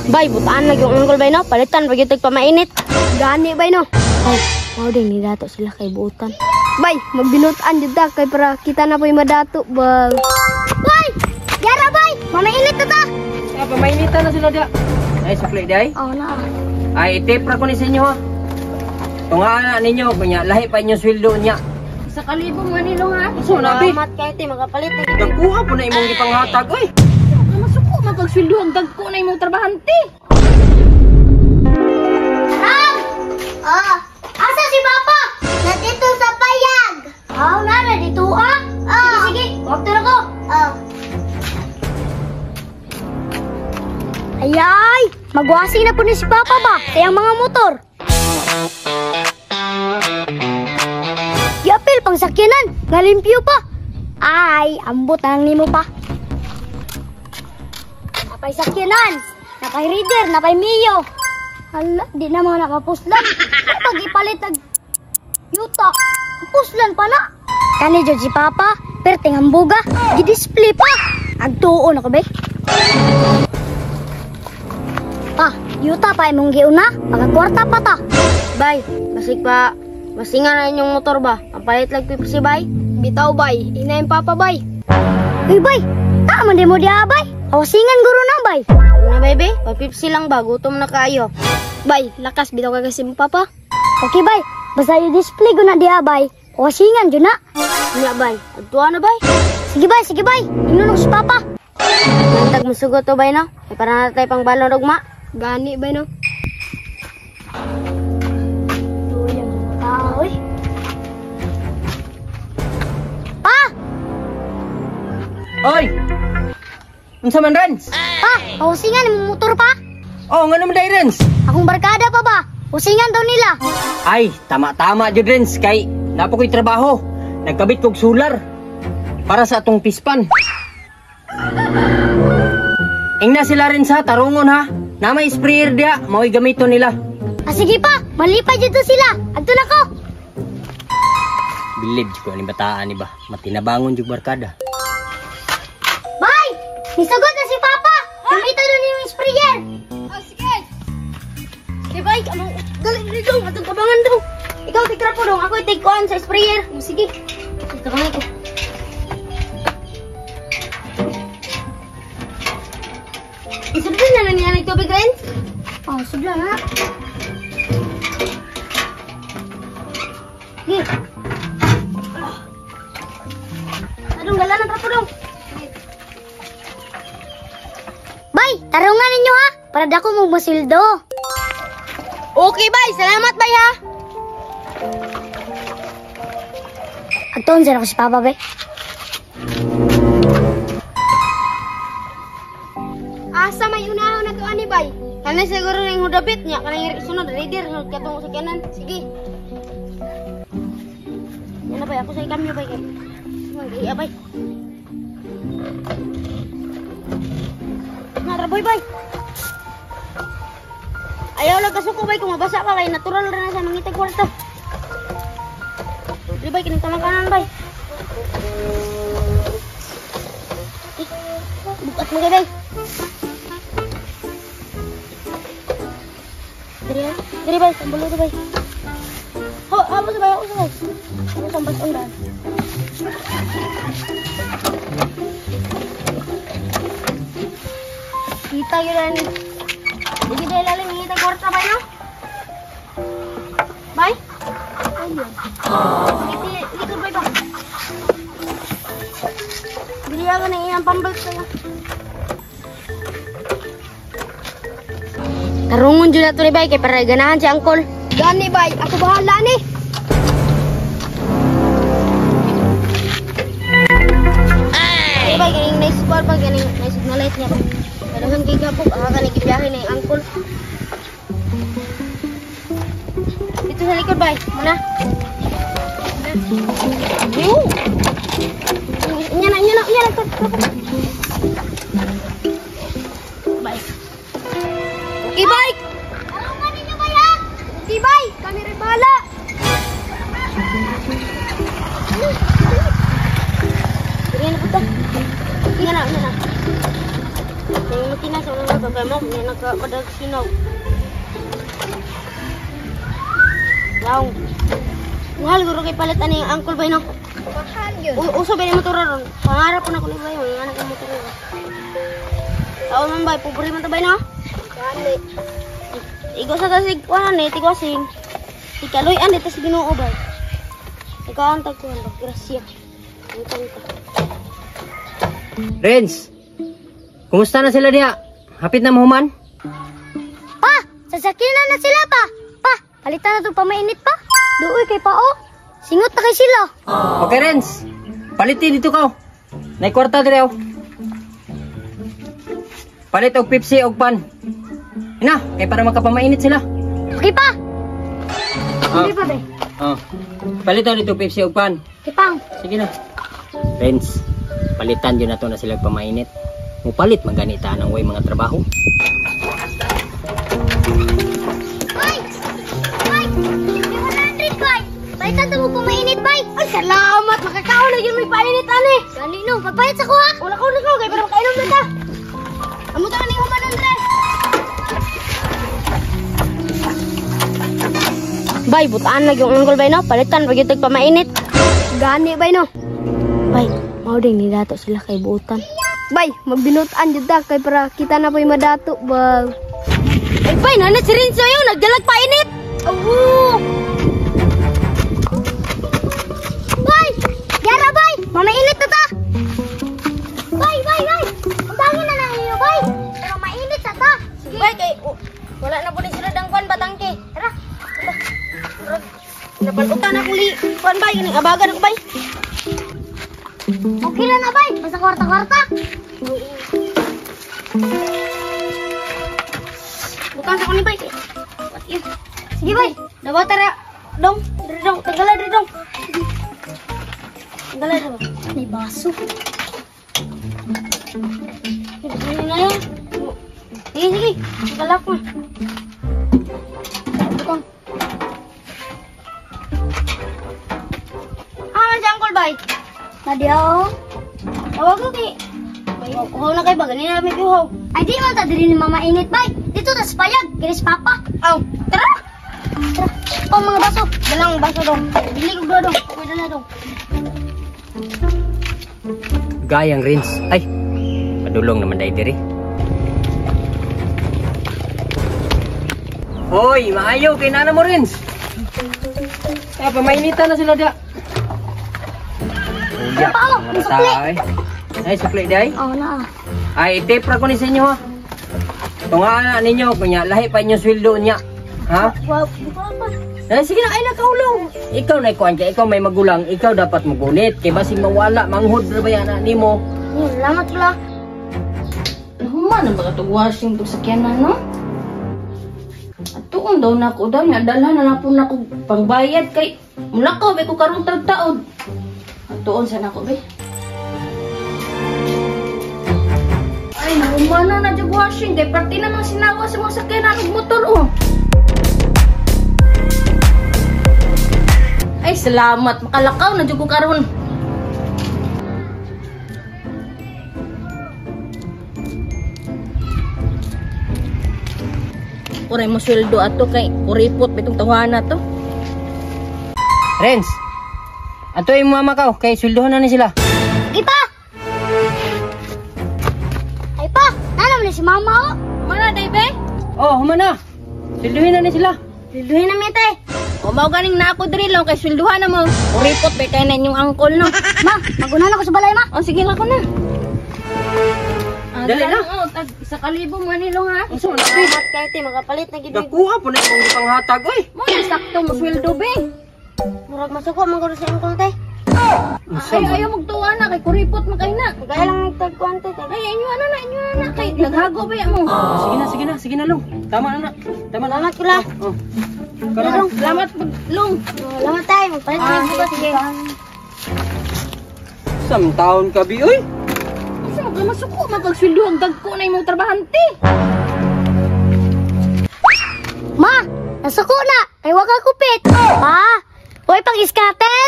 Bay, butaan lagi yung uncle bay no. Palitan pag yung pamainit. Gani bay no. Ay, mao din ni dato sila kay buutan. Bay, magbinutan jud ta kay para kita na po'y madato ba. Bay! Yara bay! Mamainit na ta! Ah, pamainitan na sila dia. Ay, sukli di ay. Oh na. Ay, itip ra ko ni sa inyo ha. Tungaan na ninyo, kunya lahi pa inyong sweldo niya. 1,000 manilo ha. So, nabi. Salamat kay te makapalit na. Nagkuha po na imong gipanghatag oy. Masuko man kag sweldo ang dagko na imong trabahante. Ram! Ah, asa si Papa? Nandito sa payag. Ah, nara dito ah. Sige, sige, wag na ko. Ah. Ayay, magwasing na po ni si Papa ba? Kaya ang mga motor. Yapil pang sakyanan, ngalimpyo pa. Ay, ambot na lang nimo pa. Napay sakyanan, napay reader, napay Mio. Hala, di na mga nakapuslan. Pag ipalit nag yuta, puslan pa na. Kani jud si Papa, perting ambuga, gi-display pa. Agtuon ako be. Pa, yuta pa imong giuna, pagkakwarta pa ta. Bay, basig pa, basingan na inyong motor ba? Ang palit lang pipsi bay. Bitaw bay, inayin papa bay. Uy bay, tama di mo diha bay. Awasingan guro na bay. Na bay bay, pagpipsi lang ba, gutom na kayo. Bay, lakas bitaw kay kasi mo papa. Okay bay, basta yung display ko na diha bay. Awasingan jud na. Nya bay, adtuan na bay. Sige bay, inunok si papa. Nantag musugot to bay no? Ay para na tayo pang balon ugma. Gani bay no. Tuyang tao eh. Pa! Oy. Unsa man Rens? Pa, awasingan imong motor pa. Oh, ngano man dai Rens? Akong barkada pa ba? Usingan daw nila. Ay, tama-tama jud Rens kay napo ko'y trabaho. Nagkabit kog solar para sa atong pispan. Ingna sila rin sa tarungon ha. Na may sprayer dia, mao'y gamiton nila. Ah, sige pa, malipay dito sila. Adto na ko. Bilib jud ko ani bataan ni ba. Matinabangon jud barkada. Bay! Nisagot na si Papa. Gamiton na niyong sprayer. Ah, sige. Sige bay, anong dali dali dong, atong kabangan dong. Ikaw tikra po dong, ako tigkuan sa sprayer. Oh, sige. Ito kamay ko. Isudlan na lang niya ng tubig, Renz. Oh, sudlan na. Sige. Adong, gala na trapo dong. Bay, tarungan ninyo ha. Para dako mong masildo. Okay, bay. Salamat, bay ha. Agtuon sir ako si Papa, bay. Asa may unahon na to ani bay? Kani siguro ning hudabit niya kanang sunod reader sunod katong sakyanan. Sige. Yan na bay, ako sa ikamyo bay kay. Iya bay. Nara boy bay. Ayaw lang kasuko bay kung mabasa pa kay natural ra na sa mangitag kwarta. Di bay kining tamang kanan bay. Bukat mo kay bay. Diri, diri bay, sambalo bay. Ho, habo sa bay, habo sa bay. Habo sa bas undan. Kita gyud ani. Dili bay lalim ngita kwarta bay no? Bay? Ayun. Sige, likod bay ba. Dili ako nang iyang pambalt kayo. Tarungon jud ato ni bay kay para ganahan si angkol. Gani bay, ako bahala ni. Ay! Bay ganing nice call pa ganing nice na light niya. Kadahan kay gapok aka kani gibiyahe ni angkol. Dito sa likod bay, muna. Inya na, inya na, inya na. Bay. Okay, bay! Tarungan ninyo bay ha! Okay bay, kami rin bahala. Diri na punta. Inya na, inya na. Parti na sa unang kagay mo, may nagkapadag sinaw. Law. Mahal guro kay palit ani ang angkol bay no. Mahal yun. Uso bay ni motor ron. Pangarap ko na ko ni bay, mga anak ng motor ron. Tao man bay, pobre man ta bay no. Gani. Igo sa tasig kuan ni tigwasing. Ikaluy-an dito sa Ginoo bay. Ikaw ang tagkuhan ba? Grasya. Ang ka. Renz, kumusta na sila diha? Hapit na mahuman? Pa! Sasakinan na sila pa! Pa! Palitan na itong pamainit pa! Duoy kay pa oh! Singot na kay sila! Okay, Renz. Palitin dito ka. Nay kwarta dire oh. Palit og Pepsi og pan. Ina, kay para makapamainit sila. Okay pa! Ah. Hindi pa be. Oh. Palitan dito Pepsi og pan. Kipang! Sige na. Renz, palitan yun na to na sila pamainit. Mupalit man ganita ng way mga trabaho. Bay! Bay! May 100 bay! Palitan mo pamainit bay! Ay, salamat! Makakaon na yun may painit ani! Gani no, pagbayad sa kuha! Wala ko na ko, kay para makainom na ta! Amo ta ni human Andre! Bay, butaan lagi yung angkol bay no? Palitan pag yung pamainit. Gani bay no. Bay, mao din ni dato sila kay buutan. Bay, magbinutan jud ta kay para kita na po'y madato ba. Ay bay, nana si Rinso yun, nagdalag painit. Awu! Bay! Yara bay! Mamainit na ta! Bay, bay, bay! Ang dami na lang ninyo, bay! Pero mainit na ta! Sige. Bay, kay, oh, wala na po din sila dangkuan batangke. Tara! Napalutan na kuli. Kuan bay, kaning abagan ako bay. Okay lang na bay, basta kwarta-kwarta. Bukan sa kuni bay. Sige bay, dawata ra dong, diri dong, tagala diri dong. Tagala diri. May baso. Sige na yun. Sige, sige, tagala ko. Butang. Ah, si Uncle bay. Nadia, tawag ko kay. Uhaw na kay ba? Ganina may uhaw. Ay, di man ta diri ni Mama Init bay. Dito ta sa payag, kinis Papa. Aw, tara. Tara. Oh, mga baso. Dalang baso dong. Dili ko dong. Pwede na dong. Gayang Renz. Ay, padulong naman dai diri. Hoy, maayo kay nana mo Renz. Ah, pamainitan na sila dia. Tara pa, oh, may sukli. Ay, sukli day. Oh, na. Ay, tip ra ko ni sa inyo ha. Tunga na ninyo, kunya lahi pa inyong sweldo niya. Ha? Wow, pa. Ay, sige na, ay nakaulong. Ikaw na ikuan kay ikaw may magulang, ikaw dapat mugunit kay basig mawala manghod ra ba yan nimo. Salamat pala. Human ang mga tugwashing tug sakyanan no? Atuon daw nako daw nya dalhan na po nako pangbayad kay mulakaw be ko karon taud-taod. Atuon sa nako be. Ay, nahumana na jug washing kay parte na mga sinawa sa mga sakyanan ug motor oh. Ay, salamat makalakaw na jug ko karon. Kuray mo sweldo ato kay kuripot bitong tawana to. Renz, ato yung mama ka kay sweldohan na ni sila. Sige pa. Ay pa, nana man si mama oh. Mana day be? Oh, humana. Sweldohin na ni sila. Sweldohin na mi tay. O mao ganing na ako diri lang kay sweldohan na mo. Kuripot be kay na inyong angkol no. Ma, maguna na ko sa balay ma. O sige lang ko na. Dali na. Oh, tag 1,000 man nilo ha. Unsa man na? Salamat kay te, makapalit na gid. Nakuha po na imong gipanghatag oy. Mo na sakto mo sweldo be. Murag masuko man gud sa angkol te. Unsa Ay, man? ayaw magtuwa na kay kuripot man kay na. Gaya lang tagkuan te. Ay, inyo ano na, inyo na kay naghago ba mo. Sige na, sige na, sige na long. Tama na na. Tama na. Salamat kula. Oh. Karon. Salamat long. Salamat tay, magpalit na bugas sige. Sam taon ka bi oy. Unsa man masuko man kag sweldo ang dagko na imong trabahante. Ma, nasuko na. Kay wa ka kupit. Pa, hoy pang scatter.